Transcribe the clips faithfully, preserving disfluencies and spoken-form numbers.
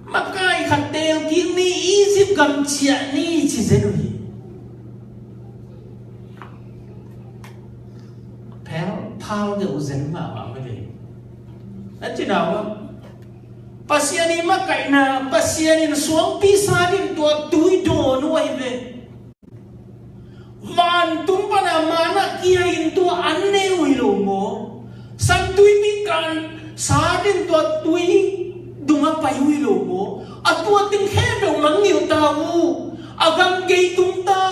Makai khat teel kik ni, Egypt gam ciah ni ci zen uh hi. Phel phal deuh zen mahmah mah ve. Na cina uh, Pasian i makaihna, Pasian in suangpi sa din tua tui dawn uh ahi ve. Vantung pana mana kia in tua an ne uh hi lo maw? Santuipi kan sa din tua tui dungah pai uh hi lo maw? A tua teng khempeuh mangngilh ta uh. A gam gei tung ta.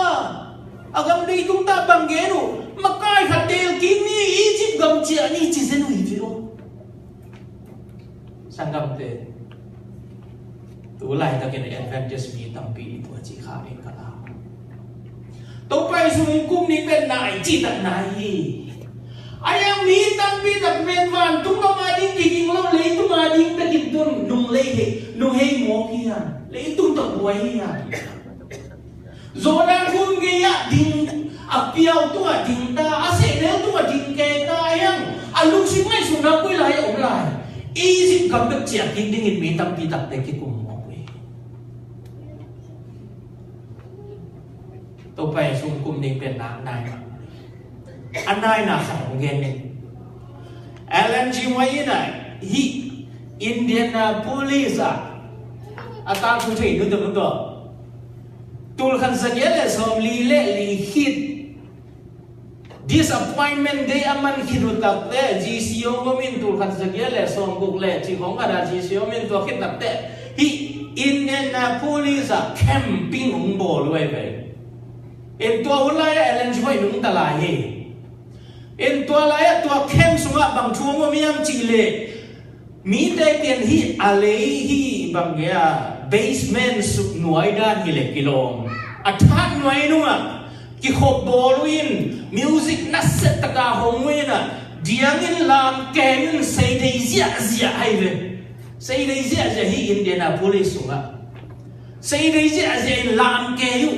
A gam gei tung ta bang gen uh. Makai khat teel kik ni, Egypt gam ciah ni ci zen uh hi ve aw. Sanggamte, tu laitakin Adventist mi tampi i tua ci kha in ka ta. Topa Jesu in kum ni pen nai ci tak nai hi. A yang mi tampi tak pen vantung gam a ding kiging lo, leitung a ding bekin tun nung lei hi, nung hei mawk hi a, leitung tak buai hi a. Jordan gun gei ah ding, a piau tungah ding ta, a sehnel tungah ding kei ta, a hiang a lungsim ngaihsutna koi lai a om lai. Egypt gam bek ciah kik dingin mi tampi takte kikum mawk uh hi. Topa Jesu kum ding pen nak nai mah. A naina khat hong gen ning. Ellen G. White in a hih Indianapolis ah a tangthu thei nu tawh nu tawh, tulkhat zagiat le sawmli le li khit Disappointment Day a man khit uh takteh G C O om in, tulkhat zagiat le sawmguk le cih khawng khat ah G C O om in, tua khit takteh hih Indianapolis ah camping hong bawl uh ahi ve. In tua hun lai-ah Ellen G. White nungta lai hi. In tua lai-ah tua camp sungah bang thu hong om hiam cih leh, mite pen hih a lei hih bang gei a basement suk nuai dan hi leh kilawm. A that nuai nungah kikhop bawl uh in, music nasia taka hong uh in a, diangin lam keng in seidei ziahziah ahi ve. Seidei ziahziah hih Indianapolis sungah. Seidei ziahziah in lam kei uh.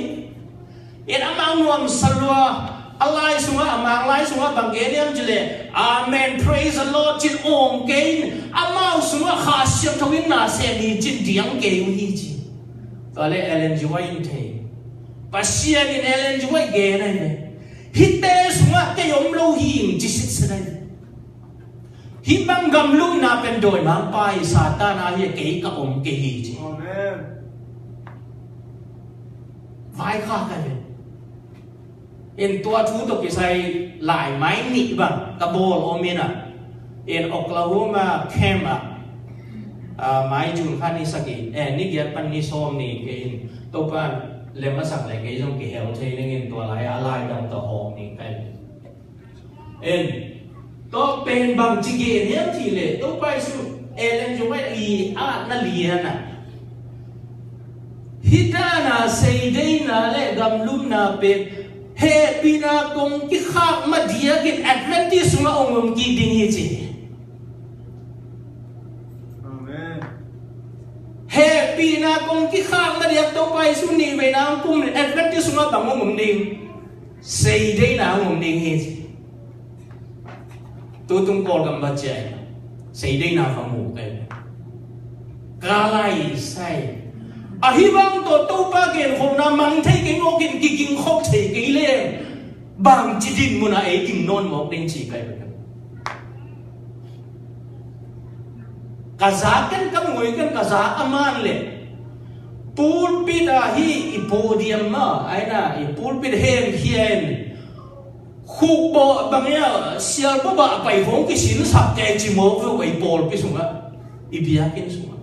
In amau nuamsa lua, a lai sungah, a mang lai sungah bang gen hiam cih leh, "Amen, praise the Lord," cin awng kei in, amau sungah Kha Siangtho in na sem hi cin diang kei uh hi ci. Tua leh Ellen G. White in thei. Pasian in Ellen G. White gen ahi ve. Hihte sungah kei om lo hi ing ci sitset ahi ve. Hih bang gamlumna pen dawimangpa hi, Satan ahi a, kei ka om kei hi ci. Amen. Vaikhak ahi ve. In tua thu tawh kisai lai mai nih bang ka bawl om in a, in Oklahoma camp ah, ah, mai June kha ni sagih, eh, ni giat pan ni sawm ni kei in Topa lem a sak leh kei zong kihel thei ning in tua lai a laidam tawh hawm ning ka hi. En, tua pen bang ci gen hiam cih leh, Topa Jesu, Ellen G. White i atna lian ah, hih dan a seideina le gamlumna pen hehpihna kong kikhak madiakin Adventist sungah hong om kik ding hi ci. Amen. Hehpihna kong kikhak madiak Topa Jesu nih veina hong kum Adventist sungah bang hong om ding? Seideina hong om ding hi ci. Tutung Kawlgam va ciah in seideina va mu kei. Ka lai sai. Ahi bang tawh Topa genkholhna mang thei kei mawk in, kigingkhok thei kei leng bangci dinmun ah ei ding nawn mawk ding ci kei. Ka zak ken, ka mui ken, ka zak a man leh pulpit ah hih i podium ah, aina i pulpit hemkhia in khukbawh bang ia sialpabah pai hong kisinsak kei ci mawk ve uh, i pawlpi sungah, i biakinn sungah.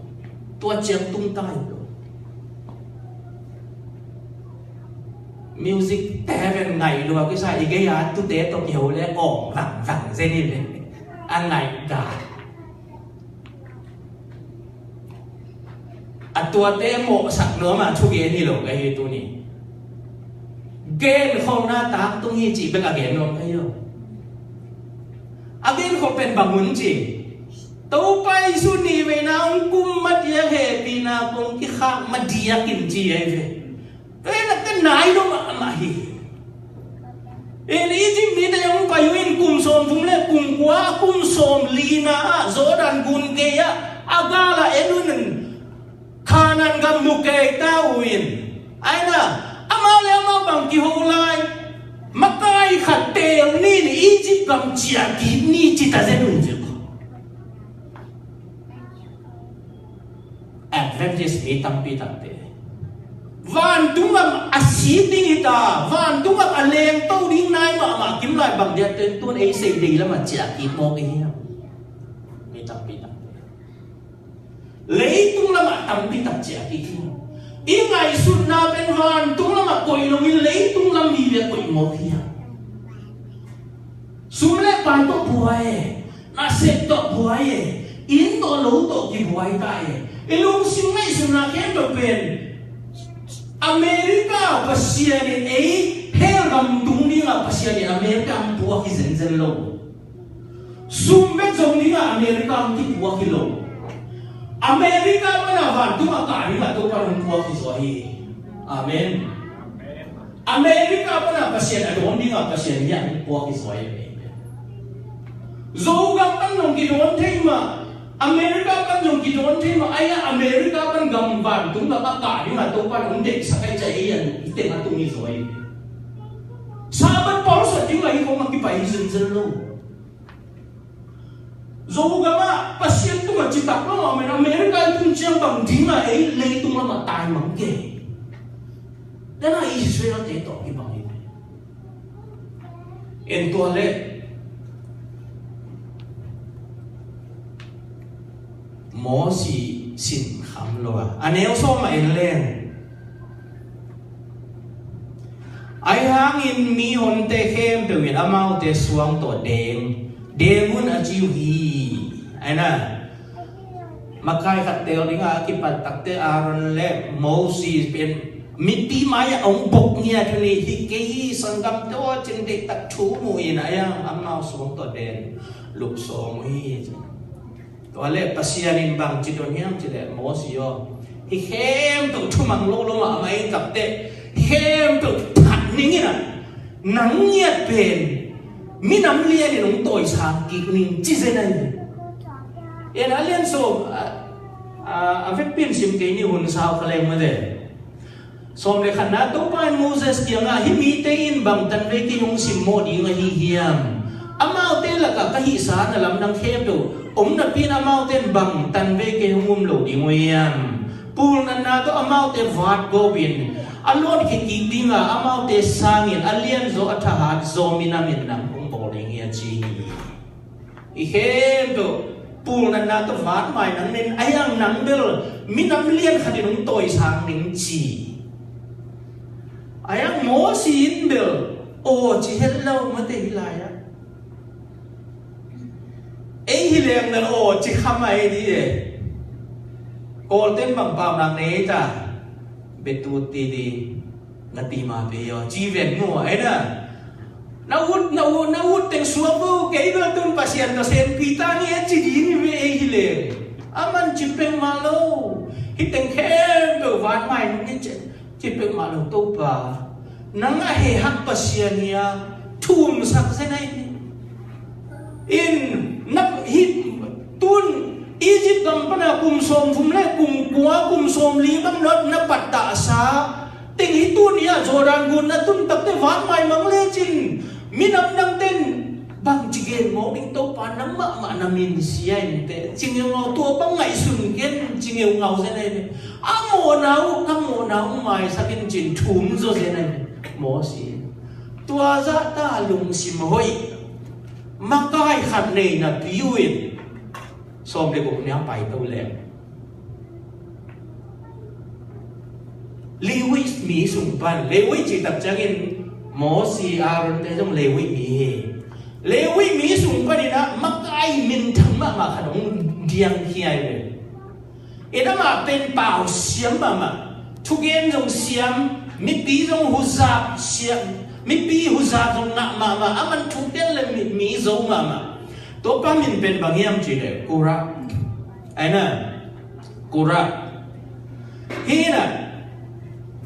Tua ciang tung ta hi lo. Music te ven ngai lua kisa, i gei a tute tawh kiho le awng vangvang zen hi ve. A ngai ga. A tuate mawhsak nuam a thugen hi lo ka hi tuni. Genkholhna tangtung hi cih bek a gen nuam ka hi lo. A genkholh pen bang un ci. Topa Jesu nih veina hong kum madiak hehpihna kong kikhak madiak in ci ahi ve. Tua hi nak ka nai lo mahmah hi. In Egypt mite hong pai uh in kum sawmthum le kum kua, kum sawmlina ah Jordan gun gei ah a gal ah en un in, gam mu kei ta uh in. Aina, amau le amau bang kiho lai. Makai khat teel ni in Egypt gam ciah kik ni ci ta zen uh zi. Adventist mi tampi takte vantung gam a sik ding hi ta, vantung gam a lengto ding nai mahmah kim lai bang dia teng tun ei sei dei lam a ciah kik mawk ei hiam? Mi tampi takte leitung lamah tampi tak ciah kik hi. I ngaihsutna pen vantung lamah koih loin leitung lam hi le koih mawk hi. Sum le pai tawh buai e, nasep tawh buai e, inn tawh lo tawh kibuai ta e. I lungsim ngaihsutna khempeuh pen America Pasian in ei hell gam tung dingah Pasian in America hong puak hi zenzen lo. Sum bek zong dingah America hong kipuak hi lo. America pana vantung a kah dingah Topa hong puak hi zaw hi. Amen. America pana Pasian a dawn dingah Pasian hiah hong puak hi zaw hi. Zogam pan zong kidawn thei mah, America pan zong kidawn thei mah, aia America pan gam vantung gam a kah dingah Topa hong deihsak ai cai ei an i teng a tung hi zaw hi. Sabbath pawl sa dingah hi kong a kipai hi zenzen lo. Zogam ah Pasian tungah citak lo, amen. America i tung ciang bang dingah ei leitung lamah tai mang ke. Dana Israel te tawh kibang hi. En tua le Mosi sin kham lo a, a neu sawm a en leng. Ahi hangin mihonte khempeuh in amaute suang tawh deng, deng un a ci uh hi. Aina, makai khat teel dingah a kipat takte Aaron le Moses pen mipi mai-ah hong bok ngiat uh ni hi kei hi, sanggamte aw cin deihtak thu mu in ahi hang amau suang tawh deng lup sawm uh hi. Tua le Pasian in bang ci don hiam ci le Mosi aw, hi khempeuh thumang lo lo mahmah in kapte, khempeuh that ning in a nang ngiat pen minam lian in hong tawisang kik ning ci zen ahi. En a lian sawm a, a, a vekpi in sim kei ni hun sau kha leng mate. Sawm le khatna, Topa in Moses kiangah, hih mite in bangtan vei kei hong simmawh ding ahi hiam? Amaute lakah ka hihsa na lamdang khempeuh om napi in amaute in bangtan vei kei hong um lo ding uh hiam? Pulnatna tawh amaute vat go in, a luat khia kik dingah amaute sangin a lianzaw a thahat zaw minam in nang hong bawl ding hi a ci hi. I khempeuh pulnatna tawh vatmai nang nen, a hiang nang bel minam lian khat in hong tawisang ning ci. A hiang Mosi in bel aw ci het lo mate hi lai-ah. Ei hi leng bel aw ci kha mai di e. Kawlten bang paunak nei ta, betut ti di. Na ti ma pe yaw ci ven mu ai na. Na ut, na ut, na ut teng suak vo, kei bel tun Pasian na sen pi ta nge ci di ni ve ei hi le. Aman ci pek ma lo. Hi teng khempeuh van mai nung ni ci, ci pek ma lo Topa. Nang a he hak Pasian hi a, thum sak zen ai ni. In na hi tun Egypt gam pana kum sawmthum le kum kua, kum sawmli bang na pattahsa teng hi tuni-ah Jordan gun na tun takte vanmai mang lecin minam dangten bang ci gen mawk ding Topa nang mahmah na min sia in te ci ngeungau tua bang ngaihsun ken ci ngeungau zen ai ve. A mawhna uh ka mawhna uh maisak in cin thum zaw zen ai ve. Mawsi tua zahta lungsim hoih makai khat nei napi uh in sawm le guk nia paito leng Lewi mi sung pan, Lewi cih tak ciangin Mosi, Aaron te zong Lewi mi hi. Lewi mi sung panin ah makai minthang mahmah khat hong diang hi ai ve. In amah pen pau siam mahmah, thugen zong siam, mipi zong huzap siam, mipi huzap zong ngah mahmah, aman thukten le mi, mi zo mahmah. Tua pa min pen bang hiam cih leh Kora. Ai na, Kora. Hi na,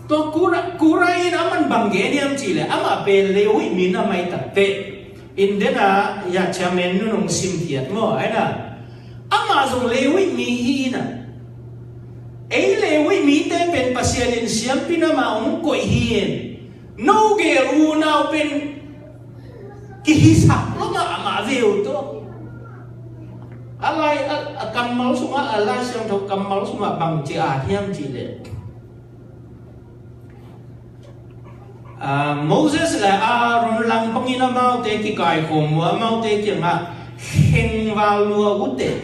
tua Kora, Kora in aman bang gen hiam cih leh amah pen Lewi mi na mai takte. In dena ya chairman nu nong simkhiat maw, ai na. Amah zong Lewi mi hi na. Ei Lewi mite pen Pasian in siampi namah hong koih hi in, no gel unau pen kihisak lo mahmah ve uh tawh. A lai, a, a kammal sungah, a Lai Siangtho kammal sungah bang ci a hiam cih leh, ah, Moses le Aaron langpangin amaute kikaikhawm uh a, amaute kiangah khengval lua uh teh.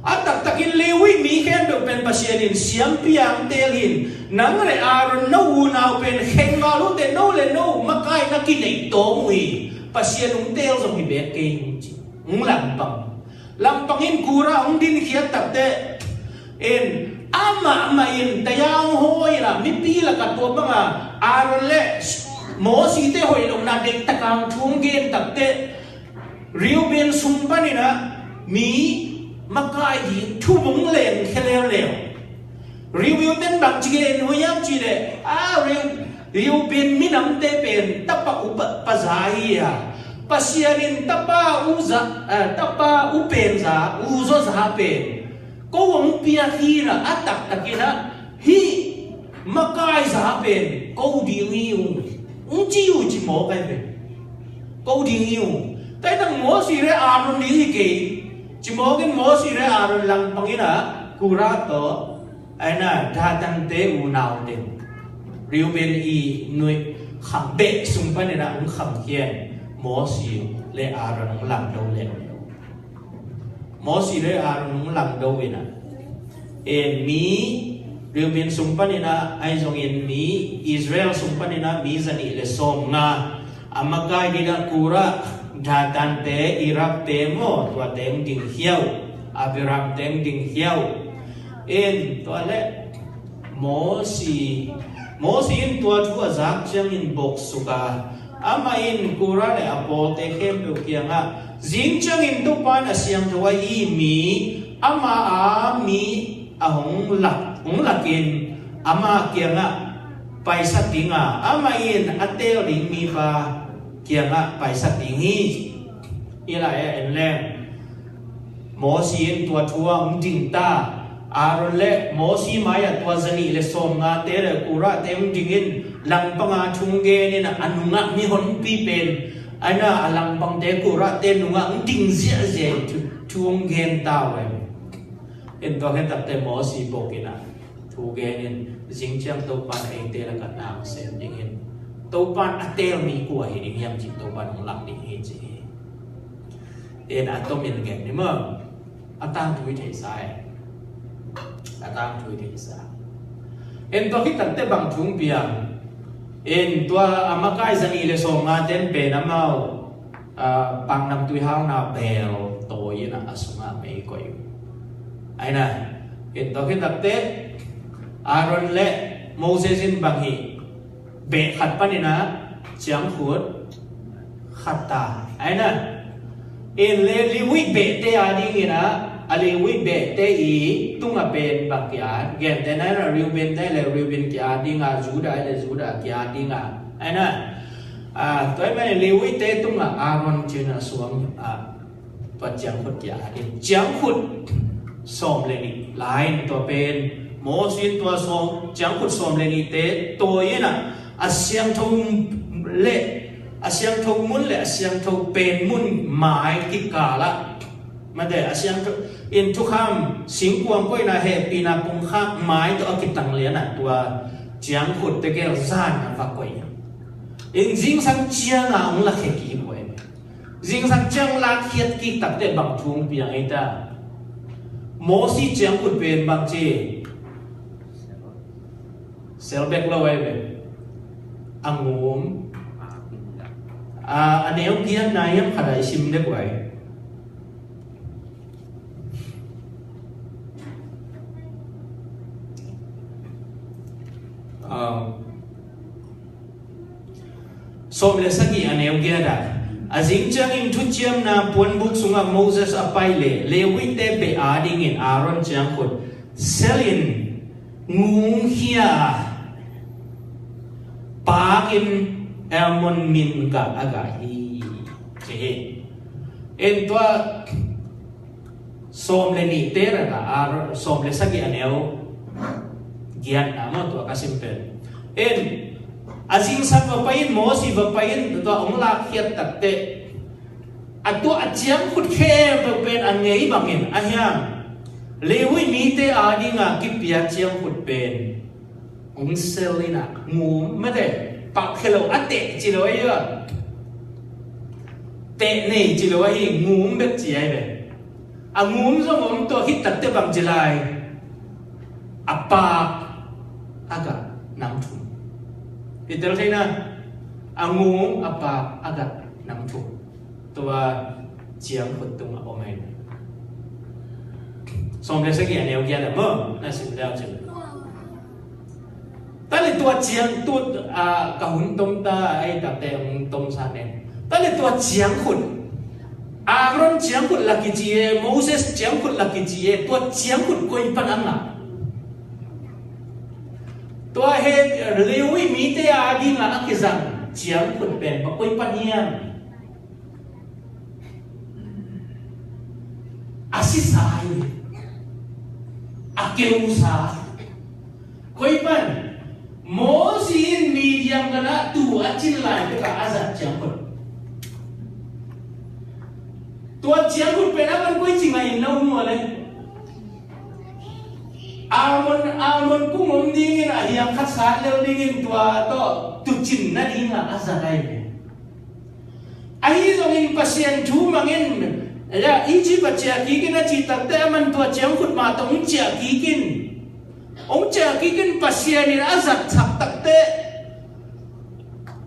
A taktakin Levi mi khempeuh pen Pasian in siampi a hong teel hi in, nang le Aaron no unau pen khengval uh teh, no le no makaihna kineih tawm uh hi. Pasian hong teel zong hi beek kei hong ci, hong langpang. Langpang in Kora hong dinkhiat takteh in, amah mah in taya hong hawi in ah, mipi lakah tua banga Aaron le Mosi te hoih lohna deih taka hong thu hong gen takteh, Reuben sung panin ah mi makai ding thu hong lengkhia leuleu. Reuben bang ci gen uh hiam cih leh, a, Reu-, Reuben minamte pen tapa upa, pa za hi a, Pasian in tapa u za, eh, tapa u pen za, u zaw za pen ko hong piak hi in ah, a taktakin ah hih makai za pen ko ding hi ung, hong ci uh ci mawk ai pen. Ko ding hi ung. Taitang Mosi le Aaron ding hi kei. Ci mawk in Mosi le Aaron langpangin ah Kora tawh, ai na, Dathan te unau teng, Reuben i nuih khang beh sung panin ah hong khangkhia in, Mosi le Aaron hong langdo leuleu. Mosi le Aaron hong langdo in ah, e, mi Reuben sung panin ah, ahi zongin mi Israel sung panin ah mi zanih le sawmnga a makai ding ah Kora, Dathan te, Abiram te maw, tuate hong dingkhia uh, Abiram te hong dingkhia uh. In tua le Mosi, Mosi in tua thu a zak ciangin boksuk a, amah in Kora le a pawlte khempeuh kiangah, zing ciangin Topa in a siangtho a i mi, amah a mi a hong lak, hong lakin, amah kiangah paisak ding a, amah in a teel ding mipa kiangah paisak ding hi. I lai ah en leng, Mosi in tua thu ah hong ding ta. Aaron le Mosi mai-ah tua zanih le sawmngate le Kora te hong ding in, langpang a thu hong gen in, a nungah mihonpi pen, ai na, a langpangte Kora te nungah hong ding ziahziah in thu, thu hong gen ta uh. En tua khit takteh Mosi bok in ah thu gen in, zing ciang Topa in eite lakah na hong sem ding in, Topa in a teel mi kua hi ding hiam cih Topa in hong lak ding hi ci hi. En a tomin gen ni maw. A tangthu i theihsa e. A tangthu i theihsa. En tua khit takteh bang thu hong piang? En tua a makai zanih le sawmnga ten pen amau, ah, paknamtui halna beel tawi in ah a sungah mei koih uh. Ai na, en tua khit takteh Aaron le Moses in bang hih? Beh khat panin ah ciangkhut khat ta. Ai na, en le Levi behte a dingin ah, a Levi behte i tungah pen bang ki-at? Gente na, Reuben te le Reuben ki-at ding a, Judah le Judah ki-at ding a. Ai na, ah, tua ahih manin Levi te tungah Aaron ci-in a suang, ah, tua ciangkhut ki-at in, ciangkhut sawm le nih lai in tua pen, Mosi in tua sawm, ciangkhut sawm le nihte tawi in ah, a siangtho le, a siangtho mun le a siangtho pen mun mai kikal ah, mate, a siangtho in thukham singkuang koihna, hehpihna pumkhat mai tawh a kitang lian ah tua ciangkhutte gel zan a va koih in, zingsang ciang a hong lakhia kik uh. Zingsang ciang lakkhiat kik takteh bang thu hong piang ei ta? Mosi ciangkhut pen bang ci? Sel bek lo ai ve. A ngum. A, a neu giat na hiam khat a i sim dek uh ai. Um, Sawm le sagih a neu giat ah, a zing ciangin thuciamna puanbuk sungah Moses a pai leh Levite beh adingin Aaron ciangkhut selin ngungkhia a, pakin Hermon min gah a gah hi, ci hi. En tua Sawm le nihte raka a sawm le sagih a neu giatna maw tua ka sim pen. En, a zingsang va pai in, Mosi va pai in, tua hong lakkhiat takteh a tua a ciangkhut khempeuh pen a ngei bangin a hiam, Levi mite adinga kipia ciangkhut pen hong sel in a ngum mate, pakkhia lo a teh ci lo ahi a, teh nei ci lo ahi, ngum bek ci ahi ve. A ngum zong om tua khit takteh bang ci lai, a pak a gah nam thum. I tel theihna, a ngum, a pak a gah nam thum. Tua ciangkhut tungah om ahi. Sawm le sagih a neu giat a maw na sim leu cin. Tale tua ciang tu a ka hun tom ta ai takte hong tom sa ne. Tale tua ciangkhut, Aaron ciangkhut la kici e, Moses ciangkhut la kici e, tua ciangkhut koi pan a ngah? Tua he Levi mite adinga a kizang ciangkhut pen bang koi pan hiam? A sisa hi, a keusa. Koi pan? Mosi in Midian gana tu a cin lai peka a zat ciangkhut. Tua ciangkhut pen a man koi ci ngai in lo mua le. Almon, almon kung om dingin a hiang khat sat lel dingin tua tawh tucin nadinga a zat ai ve. Ahi zongin Pasian thu mangin, ya, Egypt a ciah kikin a cih takte a man tua ciangkhut mah tawh hong ciah kikin. Hong ciah kikin Pasian in a zatsak takte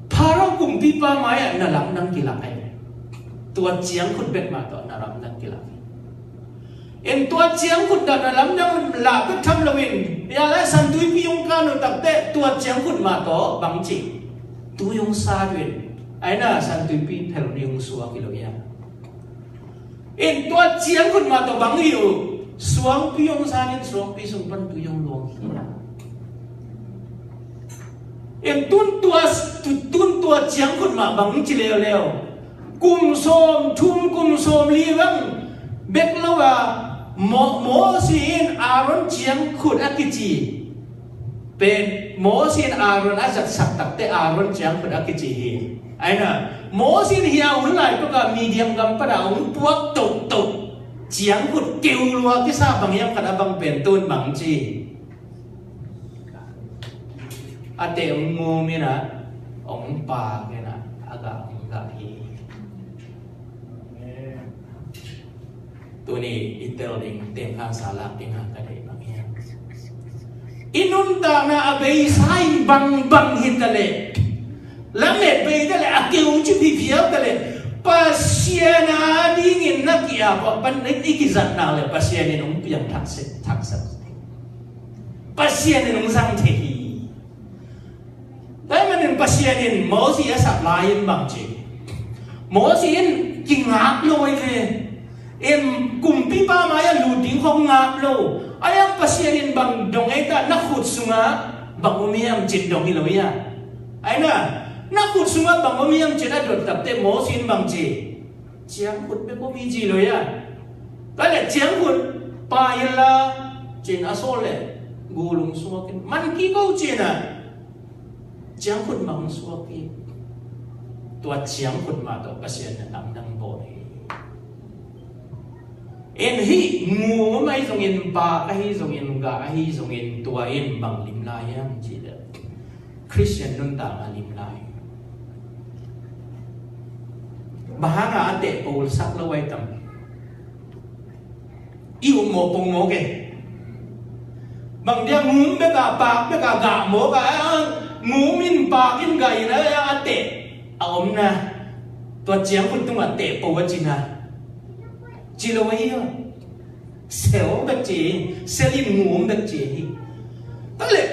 Pharaoh kumpipa mai-ah na lamdang kilak ai. Tua ciangkhut bek mah tawh na lamdang kilak ai. En tua ciangkhut dah na lamdang lah bek tham loin, ya lai Santuipi hong kan uh takte tua ciangkhut mah tawh bang ci, tui hong sat uh in. Aina Santuipi phel ni hong suak hi lo ya. En tua ciangkhut mah tawh bang hi uh, suangpi hong sat in suangpi sung pan tui hong luang hi. En tun tua, tu-, tun tua ciangkhut mah bang ci leuleu. Kum sawm thum, kum sawm li bang bek lo a, Mo-, Mosi in Aaron ciangkhut a kici pen, Mosi in Aaron a zatsak takte Aaron ciangkhut a kici hi. Aina Mosi in hia hun lai peka Midian gam pana hong puak tohtoh ciangkhut keu lua kisa bang hiam khat a bang pen tun bang ci. A teh hong ngum in a, hong pak in a, a gah hong gah hi. Tuni i tel ding teng khansa lak ding a ka deih bang hiam? I nuntakna a beisa in bangbang hi ta leh, lamet bei ta leh, a keu ci phiphiau ta leh, Pasian a dingin na ki-ap a pan i kizat nak leh Pasian in hong piang thaksak, thaksak. Pasian in hong zang thei hi. Tua ahih manin Pasian in Mosi a sap lai in bang ci? Mosi in kingak lo ahi ve. In kumpipa mai-ah lut ding khong ngak lo. Ahi hang Pasian in bang dong ei ta, na khut sungah bang om hiam cin dong hi lo hi a. Aina na khut sungah bang om hiam cin a dot takte Mosi in bang ci? Ciangkhut bek om hi ci lo hi a. Tua leh ciangkhut pia inla cin a sawl leh gul hong suak in, man kik o cin a ciangkhut mah hong suak hi. Tua ciangkhut mah tawh Pasian in lamdang bawl hi. En hih ngum ahi zongin, pak ahi zongin, gah ahi zongin, tua in bang lim lai hiam cih leh Khristian nuntak a lim lai. Bang hanga a teh pawl sak lo ai tam? I um mawk pong mawk e. Bang dia ngum bek a, pak bek a, gah mawk a, ngum in, pak in, gah in a, a teh a om na. Tua ciangkhut tungah teh pawl a ci na. Ci lo ahi a. Sel bek ci, sel in ngum bek ci hi. Tua leh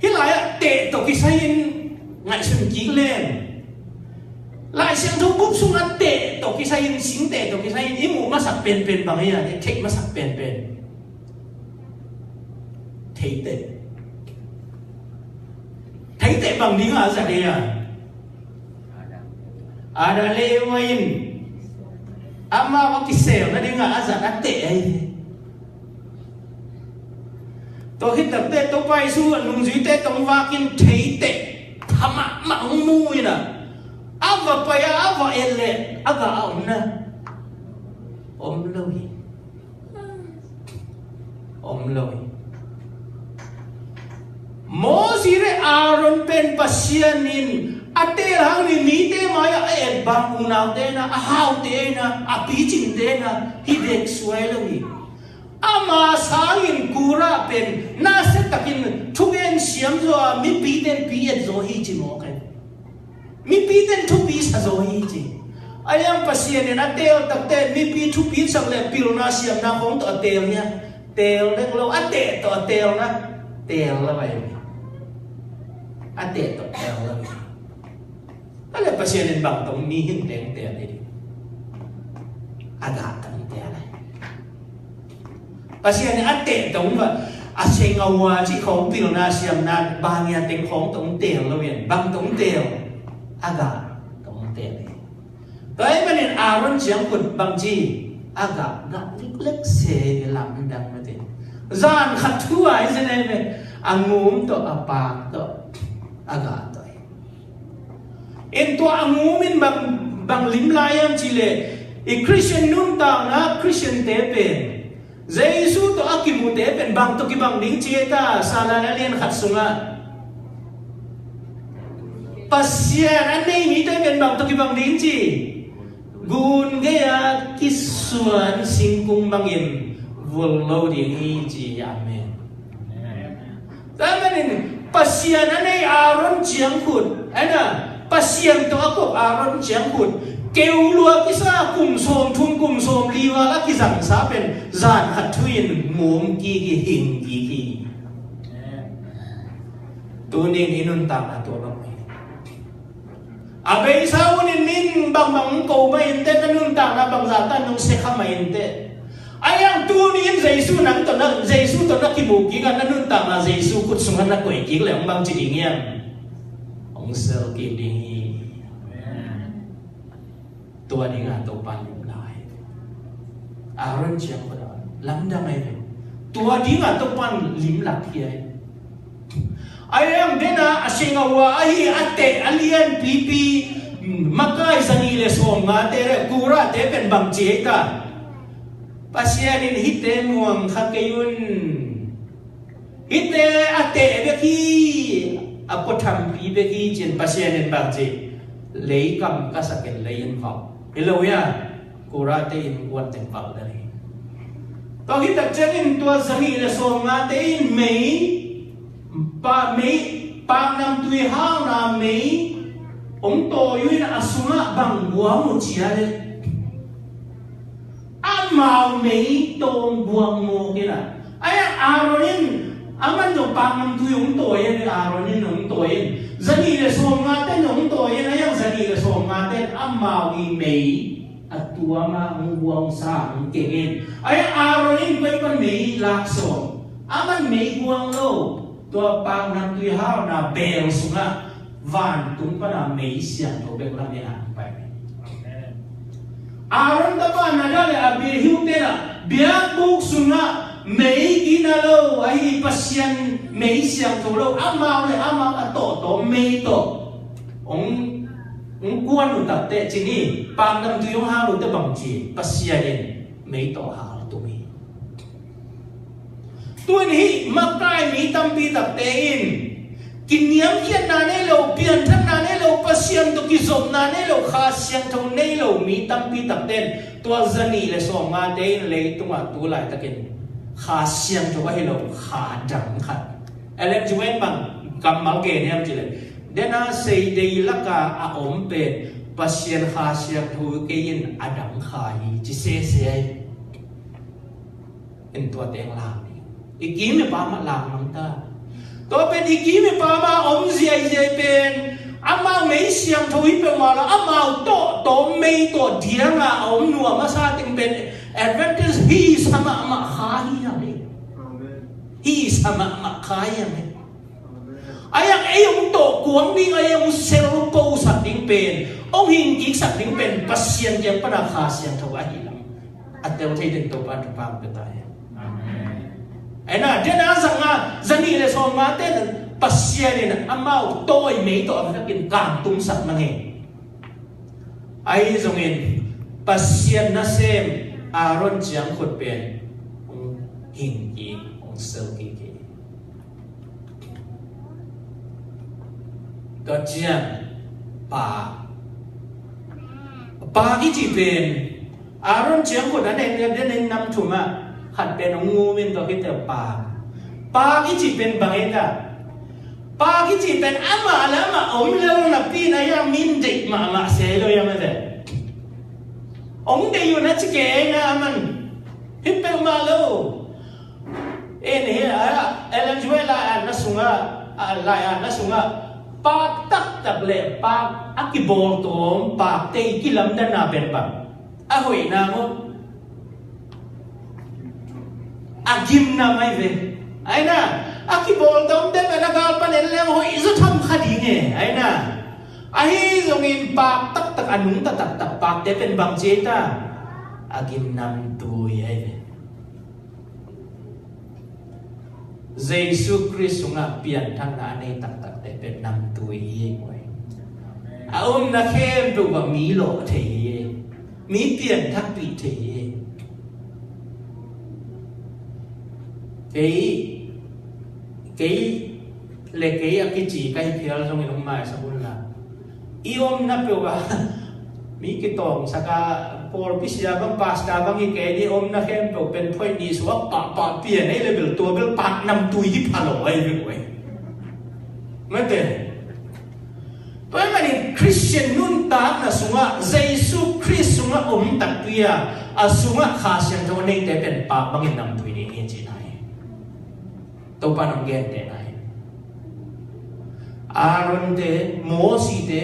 hih lai-ah teh tawh kisai in ngaihsun kik leng, Lai Siangtho bup sungah teh tawh kisai in, sing teh tawh kisai in i muh masak penpen bang hi a, i theih masak penpen. Theiteh. Theiteh bang dingah a zat hi a? Adam le Eva in amau a kisel nadingah a zat a teh ahi. Tua khit takteh Topa Jesu a nungzuite tawh hong vak in theiteh pha mahmah hong mu in a, a va pai a, a va et leh a gah a om na, om lo hi. Om lo hi. Moses le Aaron pen Pasian in a teel hang in mite mai-ah a et bang unaute in a, a haute in a, a picingte in a hi bek suai lo hi. Ama sangin Kora pen nasia takin thugen siam zaw a, mipite in pi et zaw hi ci mawk hi. Mipite in thupi sa zaw hi ci. A iang Pasian in a teel takteh mipi thupi sak le pilna siamna khawng tawh a teel hi a, teel dek lo, a teh tawh a teel na, teel lo a hi. A teh tawh teel lo hi. A le Pasian in bang tawh mi hin teng teel hi ding? A gah tawh teel hi. Pasian in a teh tawh va, a seng a ua cih khawng pilna siamna bangia teng khawng tawh teel lo in, bang tawh teel? A gah tawh teel hi. Tua ahih manin Aaron ciangkhut bang ci? A gah, gah liklek se, lamdang mah te. Zan khat thu a hi zen ahi ve. A ngum tawh, a paak tawh, a gah tawh hi. In tua a ngum in bang, bang lim lai hiam cih leh, i Khristian nuntakna, Khristiante pen Jesu tawh a kimute pen bang tawh kibang ding ci ei ta, Salan a lian khat sungah. Pasian a nei mite pen bang tawh kibang ding ci? Gun gei-a kisuan singkung bangin vul lo ding hi ci. Amen. Tua ahih manin Pasian a nei Aaron ciangkhut, aina, Pasian tawh a kop Aaron ciangkhut, keu lua kisa kum sawmthum kum sawmli val a kizangsa pen zan khat thu in ngum kik hi, hing kik hi. Tuni in i nuntakna tua bang hi. A beisa hun in min bangbang hong ko mah inteh, na nuntakna bangzah tan hong sia kha mah inteh. A iang tuni in Jesu nang tawh na, Jesu tawh na kimu kik a, na nuntakna Jesu khut sungah na koih kik leh hong bang ci ding hiam? Hong sel kik ding hi. Tua dingah Topa lim lai. Aaron ciang ko dah lamdang ai ve. Tua dingah Topa lim lak hi ai. A iang dena a seng a ua ahi a teh a lianpipi makai zanih le sawmngate le Korate pen bang ci ei ta? Pasian in hihte muang kha kei un. Hihte a teh bek hi, a pua thampi bek hi ci-in Pasian in bang ci? Leikam ka sak in lei in vak. Hi lo hia? Korate innkuan teng vak lel hi. Tua khit tak ciangin tua zanih le sawmngate in mei, pa, mei, paknamtui halna mei hong tawi uh in a sungah bang guang uh ci a leh, amau mei tawh guang mawk in a. A iang Aaron in, aman zong paknamtui hong tawi a leh, Aaron in hong tawi in, zanih le sawmngate in hong tawi in, a iang zanih le sawmngate in amau i mei a tuam a hong guang sa hong keng in. A iang Aaron in koi pan mei lak sawm, aman mei guang lo. Tua paknamtui halna beel sungah vantung pana mei siangtho bek lam in a pai. Aaron tapa Nadab le Abihu tena biakbuk sungah mei kina lo ahi, Pasian mei siangtho lo, amau le amau a tawhtawm mei tawh hong, hong kuan uh takteh ci ni, paknamtui hong hal uh teh bang ci? Pasian in mei tawh hal tung hi. Tun hih makai mi tampi takte in kiniamkhiatna nei lo, pianthanna nei lo, Pasian tawh kizopna nei lo, Kha Siangtho nei lo mi tampi takte in tua zanih le sawmngate in leitungah tu laitakin Kha Siangtho ahi lo kha dang khat. Ellen G. White bang kammal gen hiam cih leh, dena seidei laka a om pen Pasian Kha Siangtho kei in a dang kha hi ci sese hi. In tua teng lang ding. I kim i pam ah lang mang ta. Tua pen i kim i pam ah om ziaiziai pen amau mei siangtho hi peuhmah lo, amau tawh, tawh mei tawh dianga a om nuam a sa teng pen Adventist hi sa mahmah kha hi hang hi. Hi sa mahmah kha hi hang hi. A iang ei hong tawh kuang ding, a iang hong sel posak ding pen, hong hing kiksak ding pen Pasian kiang pana Kha Siangtho ahi lam a tel thei den Topa thupha pia ta hen. Amen. Aina, dena zanga, zanih le sawmnga te Pasian in amau tawimei tawh a vekin kangtumsak mang hi. Ahi zongin Pasian nasem Aaron ciangkhut pen hong hing kik, hong sel kik hi. Tua ciang pa, pa kici pen Aaron ciangkhut a neih, a neih nam thum ah khat pen hong ngum in, tua khit teh pa. Pa kici pen bang hi ta? Pa kici pen amah le amah om lel napi-in a, hiang min deih mahmah se lo hiam, a ve. Hong deih un a ci kei na, aman hi peuhmah lo. En hi a, Ellen White lai-atna sungah, a, lai-atna sungah paak taktak le paak a kibawltawm paakte i kilamdanna pen bang a hoihna maw? A gimnam ahi ve. Aina, a kibawltawmte pen a gal pan en leng hoih zaw tham kha ding e. Aina, ahi zongin paak taktak, a nungta taktak paakte pen bang ci ta? A gimnam tui ahi ve. Jesu Khrist sungah pianthakna a nei taktakte pen namtui hi, ei maw. A omna khempeuh ah mi lawh thei hi, mi pianthakpih thei hi. Kei, kei le kei a kici ka hi phial zongin hong maisak un la. I omna peuh ah mi kitawngsak a, pawlpi sia bang, pastor bang hi kei ni, omna khempeuh pen phoih nih suak pahpah pian ei le bel, tua bel paak namtui hi pha lo ahi ve kuai. Mate. Tua ahih manin Khristian nuntakna sungah, Jesu Khrist sungah om takpi a, a sungah Kha Siangtho a neite pen paak bangin namtui ding hi ci na hi. Topa in hong gentehna hi. Aaron te, Mosi te,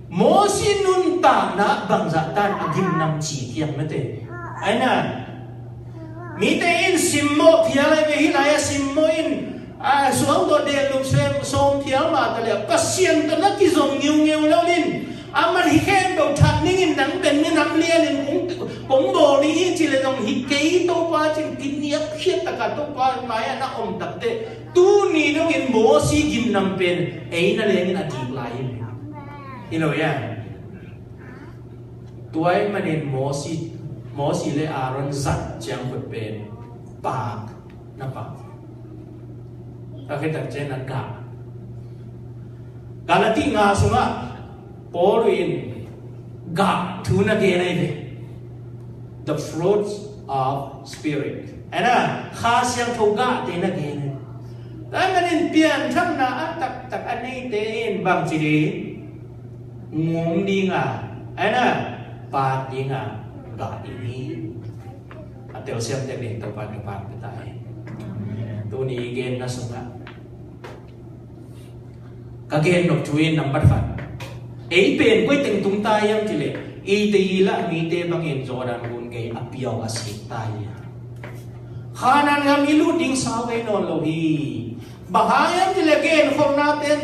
Mosi nuntakna bangzah tan a gimnam ci hiam, mate. Aina, mite in simmawh phial ahi ve, hih lai-ah simmawh in, a, suang tawh dellup sem sawm phial mah ta leh Pasian tawh na kizom ngiungeu lo in, aman hih khempeuh that ning in, nang pen minam lian in kong, kong bawl ding hi ci leh zong hi kei, Topa cin kiniap khiat takah Topa mai-ah na om takteh, tuni dongin Mosi gimnam pen ei na lengin a dik lai hi. Hi lo ia. Tua ahih manin Mosi, Mosi le Aaron zat ciangkhut pen paak na paak. A khit tak ciang a gah. Galati nga sungah Paul in gah thu na gen ahi ve. The fruits of Spirit. Aina, Kha Siangtho gahte na gen ahi. Tua ahih manin pianthakna a taktak a neite in bangci ding? Ngum ding a, aina, paak ding a, gah ding hi. A telsiam tek ding Topa in thupha pia ta hen. Tuni i genna sungah ka gen nop thu in nambat khat, ei pen koi teng tung ta hiam ci leh, eite i lah mite bangin Jordan gun gei a piau a sik ta hi a, Kanaan gam i lut ding sau kei nawn lo hi. Bang hang hiam ci leh genkholhna pen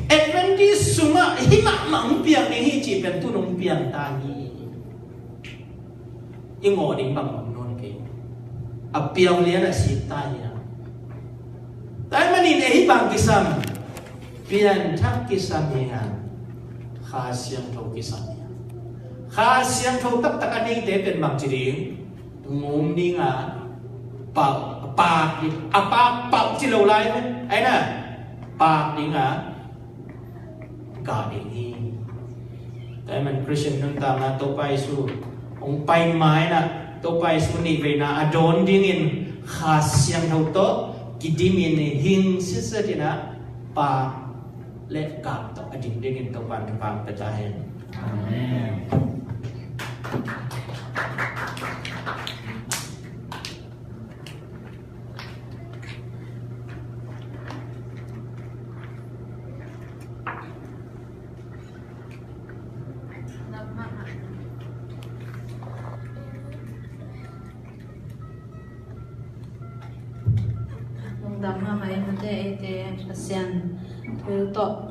Adventist sungah hih mahmah hong piang ding hi cih pen tu-in hong piang ta hi. I ngawh ding bang om nawn kei. A piau lian a sik ta hi a. Tua ahih manin ei bang kisam? Pianthak kisam hi a. Kha Siangtho kisam hi a. Kha Siangtho taktak a neite pen bangci ding? Ngum ding a, paak, paak ding a, paak, paak ci lo lai ve. Aina, paak ding a, gah ding hi. Tua ahih manin Khristian nuntakna Topa Jesu hong pai ma-in a, Topa Jesu nihveina a dawn dingin Kha Siangtho tawh kidimin hing sitset in a, paak le gah tawh a dim dingin Topa in thupha pia ta hen. Amen. Lungdam mahmah ei mate, eite Pasian thu tawh